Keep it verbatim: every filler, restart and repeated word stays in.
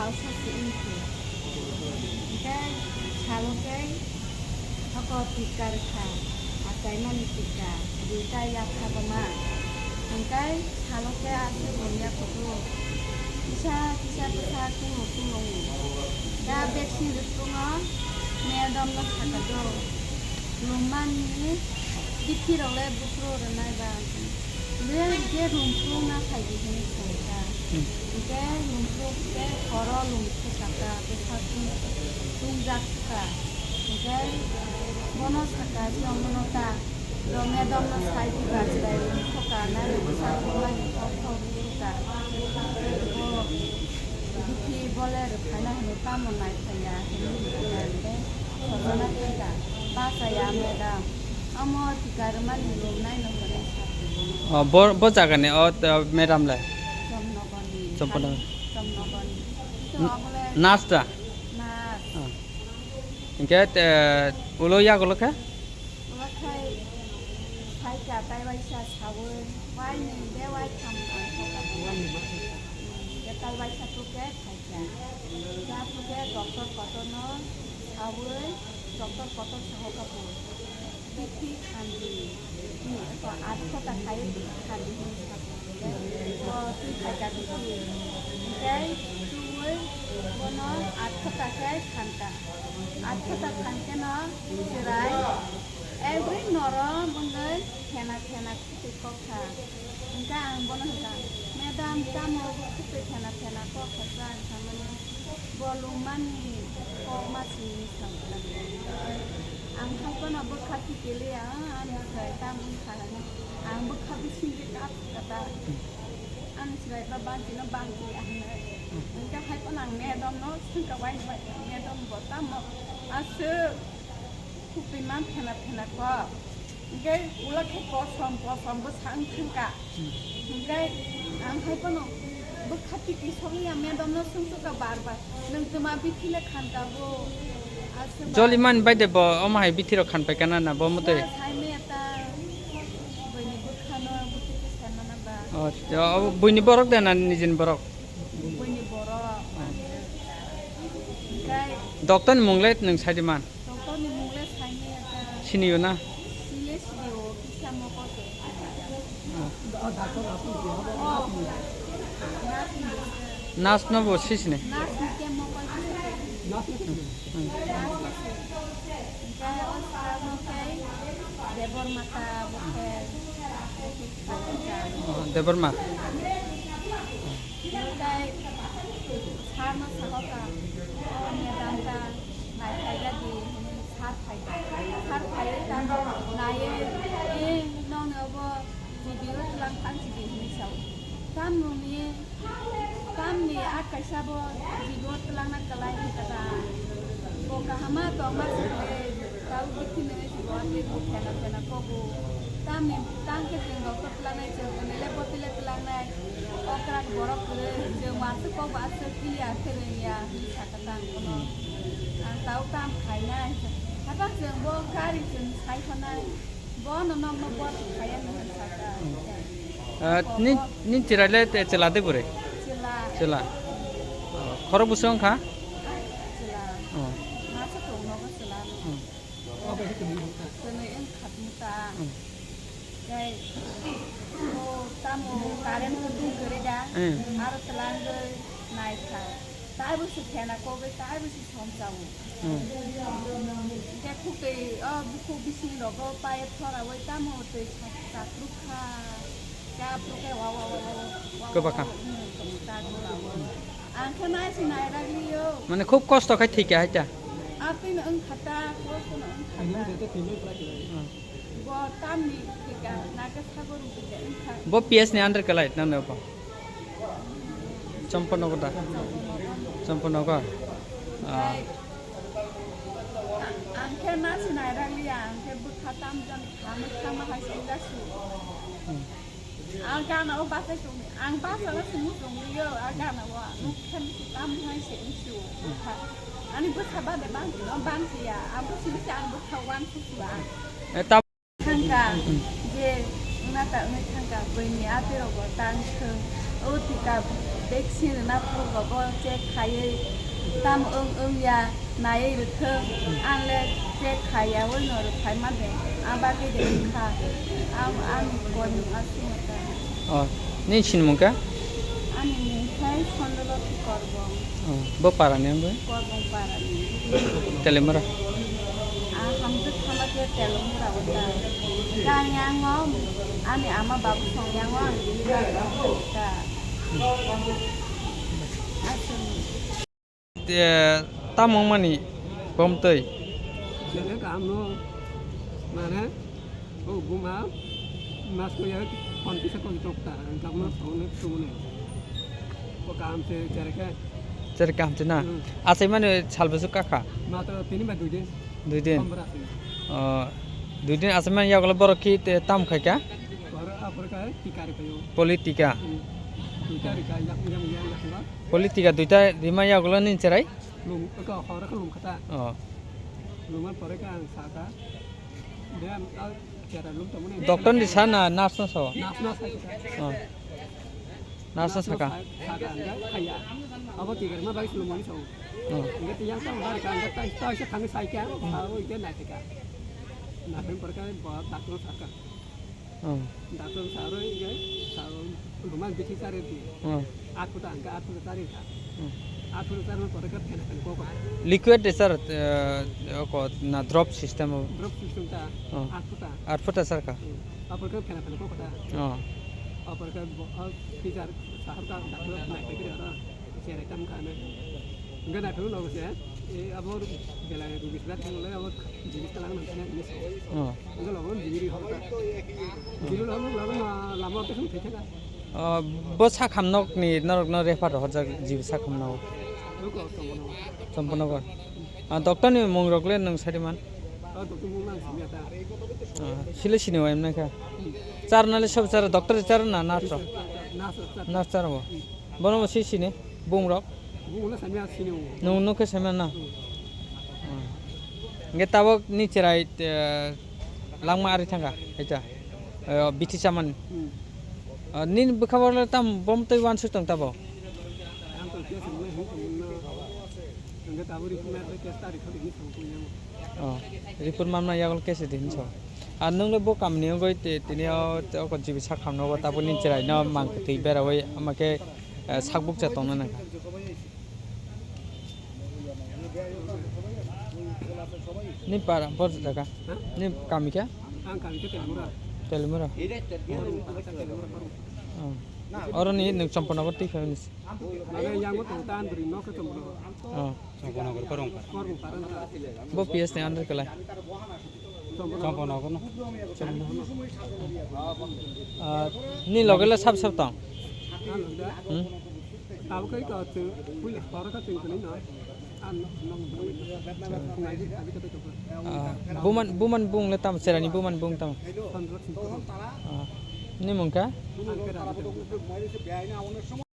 Sasi wngkhe. Hwnkhe salo khe hoko tika rwkha, achaimani tika, duita yapha bwma. Hwnkhe salo khe aswk wngya kuthuk. Kisa kisa bwsa kunu kunu wng. Da vaccine rwphruno madam no sakha do. Lumani bithi rok le buphuru rwnai ba. Be je rumphru na phaidi hwnwi sankha. Hmm. Hwnkhe rumphru khe horo lum thwkaka, bwkha tung-, tungjak thwka. Hwnkhe bono saka, "Chwng bono ta, do madam no sai di ba, chwrai lum thwka, nai lum sa thwkmani kok kok thwka." Bo bithi bole rwphaina hwnwi tamo nai phaiya, hwnwi hwnkhe sojona thangkha. Bachaya madam. Omo tika rwmani lum naino hwnwi sa thwgo. O, bo, bo jagani, o, madam le? Chomnogorni. Chomnogor. Chomnogorni. N-, obo le nurse da? Nurse. Ah. Hwnkhe, eh, ulo yagulo khe? Ulo khai phaikha, tai waisa sawi, waini de waitham ang thokha. Hwnkhe tai waisa tukhe phaikha. Hwnkhe aphuru khe doctor kotorno sawi, doctor kotor sahokha bo. Bithi khandi, hmm, to aat khota khai bithi khandi hwnwi sakha. Bo twi phaikha bithi. Hwnkhe twiwi bono aat khota khe khankha. Aat khota khankhe no chwrai every norom wngwi thena thena khwtwi kokha. Hwnkhe ang bono hwnkha, "Madam, tamo bo khwtwi thena thena kokha?" Hwnkha ang samani, "Bo lum mani kok ma simi," hwnwi sankha. Ang hai phano bwkha tikiliya, ani chwrai tamo wngkha hwnwi. Ang bwkha bisingtwi kap kata. Ani chwrai ba banchino banchiya hwnwi. Hwnkhe hai phano ang madam no swngkha, "Waini waini madam bo tamo aswk?" Khukti man phena phena kok. Hwnkhe ulo khe kosom kosom bwsa wng thangkha. Hmm. Hwnkhe ang hai phano bwkha tiki sokliya madam no swngchukha bar bar. Nwng twma bithi le khan tabuk? Aswk ba- Joli man bai de bo, omo hai bithi rok khan pai kana na bo motoi? Sa sai maya ta buini bwkha no, bwkha khe sai mana ba? O, o, buini borok de na nijini borok? Buini borok. Hmm. Hwnkhe Doctor ni mung le nwng sai di man? Doctor ni mung le saimaya ta. Siniyo na? Sile siniyo, kisa mokol se. Oh. Nurse ni se. Nurse no bo sisini? Nurse ni ke mokol se. Hmm. Nurse ni se. Hwnkhe o sir no khe Debor Mata bo khe. Oh, Debor Ma. Hwnkhe sir no sahokha, "O madam ta nai phaida di," hwnwi sir phaikha. Sir phaiwi tamo naiwi, "Eh, nokni obo G B o twlang thang si di," hwnwi sao. Tamoni, tamni a kaisa bo G B o twlangna kwlai hwnkha da. Bo kahama tongma se. Tau bithi nungwi si bo atwi bo phena phena kobo. Tamni tang khe chwng doctor twlangnai, chwng twnwi le botwi le twlangnai. Okra borok kwrwi, chwng bo aswk kobo aswk clear khe rwngya hwnwi sakha tang bono. Ang tau kam khainai. Haphang chwng bo gari chwng sai phonai. Bono nokno botwi khaiya nung sakha. Ah, ni, ni chwrai le te chwla de bwrwi? Chwla. Chwla. Oh, khorok bwswk wngkha? Chwla. Oh. Masa tong nogo chwla. Hmm. Twnwi wng khatmu ta. Hmm. Tei o tamo current ko dun kwrwi da. Hmm. Aro twlangwi naikha. Taibo se khena kogwi, taibo se somchao. Hmm. Hwnkhe khutwi o bukhuk bising rogo pipe thorawi tamo twi chakruk kha. Khe aphuru khe wa wa wa wa wa wa. Kwbakha. Hmm, tong ta kwbakha. Ang khe nai se nai ragli yo. Mane khub kosto khai thwikha hai ta. Atwi no wngkha ta, kosto no wngkha ta. Hmm. Bo tamni thwikha, nake sago rwkha wngkha. Bo P S ni under kwlai nang no bo. Champanagar da? Champanagar. Ah. Ang khe ma sinai rang liya, ang khe bwkha tam jani kha, mwkhang ma hai se wngya su. Hmm. Ang gana o bachai tong, ang bachana se muchung liyo, a gana o nuk khe tam hai se wngsu bwkha. Ani bwsa bade bangsi no bangsi ya, ang bwsi bwsi ang bwkha wan su su ang. Eh, ta- Thangka, je wngna ta wngwi thangka, buini atirokbo tang thwng, O tika vaccine rwna phuru rogo check khaiwi tam wng wng ya naiwi rwthwng, ang le check khaiya oi no rwphai ma de, ang bagwi de wngkha, ang ani koi mung aswk ta. Oh, nini sinimung khe? Ani mung khe Sondolo Korbong. Oh, bo para ni wngwi? Korbong para ni. Telemura? Ah, hamjwk thama khe Telemura o ta. Kang yango ani ama babu song yango ang bini bagwi ta. Te, tamo wngmani bomtwi? Belai kaham no, mane, o buma mas ko ya kon pisa kon tok ta, ang kamo song ne song ne. Ko kaham se chere ka. Chere kaham se na? Hmm. Asai mani sal bwswk kakha? Matro tini ba dui din. Dui din? Sombar asai. Oh, dui din asai mani yagulo borok ki te tam khai ka? Borok aphuru ka tikari payo. Poli tika? Hmm. Tikari ka yak yak yak yak. Poli tika duita rima yagulo ni cherai? Lum, ka hor ka lum khata. Oh. Luman pore ka ang saka. Dia, ah, chera lum tongmani. Doctor ni sa na nurse no sa? Nurse no sa. Oh. Nurse no saka. Saka ang khaya. Abo tikari ma bai lum mani sa. Oh. Inga tiyang sa bar ka ang ta ta sa thang sai ka. Abo ite na ka. Na pore ka doctor saka. Oh. Doctor saro ige, saro rumah bichi sari di. Oh. Aku ta angka aku ta sari ta. Oh. Aku ta sari pore ka phena phena koko. Liquid de sir, eh, ko na drop system o? Drop system ta. Oh. Aku ta. Aku ta sir ka. Hmm. Apor ka phena phena koko ta. Oh. Apor ka bo, ah, teacher sahar ka doctor na pekri ara. Cherai tam kha na. Hingke naithok no se, e, abo belai rugi sida thang le abo jibis talang nang kha na hingke se. Oh. Hingke logo jibiri hor ta. Jibiri hor logo na lama te sung thai kha. Oh, bo sakham nok ni norok no refer horjak jibi sakham nok. Abo ko Chomponogor. Chomponogor. Ah, doctor ni mung rok le nung sari man? Ah, doctor mung nang simi ata. Ah, sile sini wa emna kha. Char na le sab char doctor char na nurse rok? Nurse rok char. Nurse char bo. Hmm. Bono bo si sini, bung rok? Bung le sami a sini o. Nung nuk khe sami na? Hmm. Hmm. Hingke tabok ni cherai, eh, langma ari thangkha, eta, eh, bithi chamani. Hmm. Ah, nini bwkha bo le tam bom twi wansuk tong tabo? Ang tong khe sini le hung tong na. Hingke tabok ri kuma le kesta ri khodi ni thang kuya. Oh, report manma yagulo case de hinso. Ar nwng le bo kamni wngwi te, tini o, te o jibi sak hamno bo tabuk ni chwrai no mang kwtwi berawui ama khe, eh, sak bukcha tongna nangkha. Ni para, bor jaga. Ha? Ni kami khe? Ang kami khe Telimura. Telimura. Telimura, Telimura. Oh. Oro ni nwng Chomponogor twi khe ni. Mane yango tong ta andri no khe Chomponogor. Oh. Chomponogor Korongpara. Bo P S ni under kelai. Chomponogor no. Ah, ni loge le sab sab tong? Hmm? Tabo kai to chwng puli horo ka chwng kani no. An nong nai di abi kata to. Ah, buman, buman bung le tam, serani buman bung tam. Chandra Singh. Ah, ni mung kha? An khe Rabi Tongma.